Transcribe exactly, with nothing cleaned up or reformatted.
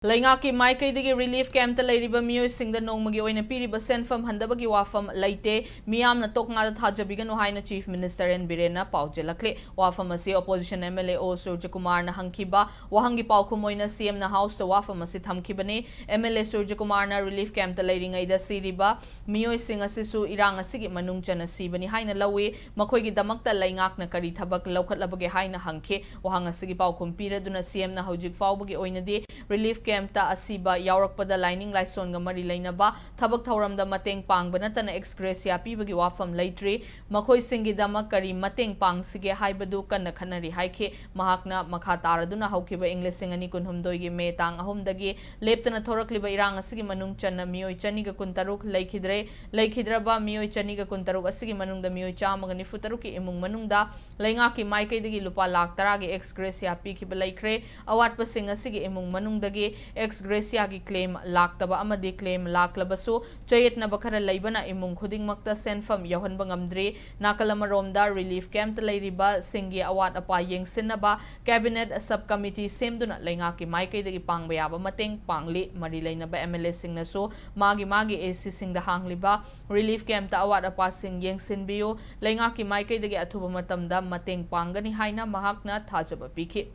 ꯂꯩꯉꯥꯛꯀꯤ ꯃꯥꯏꯀꯩꯗꯒꯤ relief camp ꯇ ꯂꯩꯔꯤꯕ ꯃꯤꯑꯣꯏꯁꯤꯡꯗ ꯅꯣꯡꯃꯒꯤ ꯑꯣꯏꯅ ꯄꯤꯔꯤꯕ ꯁꯦꯟꯐꯝ ꯍꯟꯗꯕꯒꯤ ꯋꯥꯐꯝ ꯂꯩꯇꯦ꯫ ꯃꯤꯌꯥꯝꯅ ꯇꯣꯛꯅꯥꯗ ꯊꯥꯖꯕꯤꯒꯅꯨ ꯍꯥꯏꯅ Chief Minister N Biren ꯅ ꯄꯥꯎꯖꯦꯜꯂꯛꯂꯤ꯫ ꯋꯥꯐꯝ ꯑꯁꯤ opposition M L A O ꯁꯨꯔꯖꯀꯨꯃꯥꯔꯅ ꯍꯪꯈꯤꯕ ꯋꯥꯍꯪꯒꯤ ꯄꯥꯎꯈꯨꯝ ꯑꯣꯏꯅ C M ꯅ House ꯇ ꯋꯥꯐꯝ ꯑꯁꯤ ꯊꯝꯈꯤꯕꯅꯤ꯫ M L A ꯁꯨꯔꯖꯀꯨꯃꯥꯔꯅ relief camp ꯇ ꯂꯩꯔꯤꯉꯩꯗ ꯁꯤꯔꯤꯕ ꯃꯤꯑꯣꯏꯁꯤꯡ ꯑꯁꯤꯁꯨ ꯏꯔꯥꯡ ꯑꯁꯤꯒꯤ ꯃꯅꯨꯡ ꯆꯟꯅ ꯁꯤꯕꯅꯤ ꯍꯥꯏꯅ ꯂꯧꯏ꯫ ꯃꯈꯣꯏꯒꯤꯗꯃꯛꯇ ꯂꯩꯉꯥꯛꯅ ꯀꯔꯤ ꯊꯕꯛ ꯂꯧꯈꯠꯂꯕꯒꯦ ꯍꯥꯏꯅ ꯍꯪꯈꯤ꯫ ꯋꯥꯍꯪ ꯑꯁꯤꯒꯤ ꯄꯥꯎꯈꯨꯝ ꯄꯤꯔꯗꯨꯅ C M ꯅ ꯍꯧꯖꯤꯛ ꯐꯥꯎꯕꯒꯤ ꯑꯣꯏꯅꯗꯤ relief camp ꯇ ꯑꯁꯤꯕ ꯌꯥꯎꯔꯛꯄꯗ ꯂꯥꯏꯅꯤꯡ ꯂꯥꯏꯁꯣꯟꯒ ꯃꯔꯤ ꯂꯩꯅꯕ ꯊꯕꯛ ꯊꯧꯔꯝꯗ ꯃꯇꯦꯡ ꯄꯥꯡꯕ ꯅꯠꯇꯅ ex gratia ꯄꯤꯕꯒꯤ ꯋꯥꯐꯝ ꯂꯩꯇ꯭ꯔꯤ꯫ ꯃꯈꯣꯏꯁꯤꯡꯒꯤꯗꯃꯛ ꯀꯔꯤ ꯃꯇꯦꯡ ꯄꯥꯡꯁꯤꯒꯦ ꯍꯥꯏꯕꯗꯨ ꯀꯟꯅ ꯈꯟꯅꯔꯤ ꯍꯥꯏꯈꯤ꯫ ꯃꯍꯥꯛꯅ ꯃꯈꯥ ꯇꯥꯔꯗꯨꯅ ꯍꯧꯈꯤꯕ ꯏꯪ ꯂꯤꯁꯤꯡ ꯑꯅꯤ ꯀꯨꯟꯍꯨꯝꯗꯣꯏꯒꯤ May ꯇꯥꯡ ꯑꯍꯨꯝꯗꯒꯤ ꯂꯦꯞꯇꯅ ꯊꯣꯔꯛꯂꯤꯕ ꯏꯔꯥꯡ ꯑꯁꯤꯒꯤ ꯃꯅꯨꯡ ꯆꯟꯅ ꯃꯤꯑꯣꯏ ꯆꯅꯤꯒ ꯀꯨꯟꯇꯔꯨꯛ ꯂꯩꯈꯤꯗ꯭ꯔꯦ꯫ ꯂꯩꯈꯤꯗ꯭ꯔꯕ ꯃꯤꯑꯣꯏ ꯆꯅꯤꯒ ꯀꯨꯟꯇꯔꯨꯛ ꯑꯁꯤꯒꯤ ꯃꯅꯨꯡꯗ ꯃꯤꯑꯣꯏ ꯆꯥꯝꯃꯒ ꯅꯤꯐꯨ ꯇꯔꯨꯛꯀꯤ ꯏꯃꯨꯡ ꯃꯅꯨꯡꯗ ꯂꯩꯉꯥꯛꯀꯤ ꯃꯥꯏꯀꯩꯗꯒꯤ ꯂꯨꯄꯥ ꯂꯥꯈ ꯇꯔꯥꯒꯤ ex gratia ꯄꯤꯈꯤꯕ ꯂꯩꯈ꯭ꯔꯦ꯫ ꯑꯋꯥꯠꯄꯁꯤꯡ ꯑꯁꯤꯒꯤ ꯏꯃꯨꯡ ꯃꯅꯨꯡꯗꯒꯤ ex gratia ꯒꯤ claim ꯂꯥꯛꯇꯕ ꯑꯃꯗꯤ claim ꯂꯥꯛꯂꯕꯁꯨ ꯆꯌꯦꯠꯅꯕ ꯈꯔ ꯂꯩꯕꯅ ꯏꯃꯨꯡ ꯈꯨꯗꯤꯡꯃꯛꯇ ꯁꯦꯟꯐꯝ ꯌꯧꯍꯟꯕ ꯉꯝꯗ꯭ꯔꯤ꯫ ꯅꯥꯀꯜ ꯑꯃꯔꯣꯝꯗ relief camp ꯇ ꯂꯩꯔꯤꯕꯁꯤꯡꯒꯤ ꯑꯋꯥꯠ ꯑꯄꯥ ꯌꯦꯡꯁꯤꯟꯅꯕ cabinet sub committee ꯁꯦꯝꯗꯨꯅ ꯂꯩꯉꯥꯛꯀꯤ ꯃꯥꯏꯀꯩꯗꯒꯤ ꯄꯥꯡꯕ ꯌꯥꯕ ꯃꯇꯦꯡ ꯄꯥꯡꯂꯤ꯫ ꯃꯔꯤ ꯂꯩꯅꯕ M L A ꯁꯤꯡꯅꯁꯨ ꯃꯥꯒꯤ ꯃꯥꯒꯤ A C ꯁꯤꯡꯗ ꯍꯥꯡꯂꯤꯕ relief camp ꯇ ꯑꯋꯥꯠ ꯑꯄꯥꯁꯤꯡ ꯌꯦꯡꯁꯤꯟꯕꯤꯌꯨ, ꯂꯩꯉꯥꯛꯀꯤ ꯃꯥꯏꯀꯩꯗꯒꯤ ꯑꯊꯨꯕ ꯃꯇꯝꯗ ꯃꯇꯦꯡ ꯄꯥꯡꯒꯅꯤ ꯍꯥꯏꯅ ꯃꯍꯥꯛꯅ ꯊꯥꯖꯕ ꯄꯤꯈꯤ꯫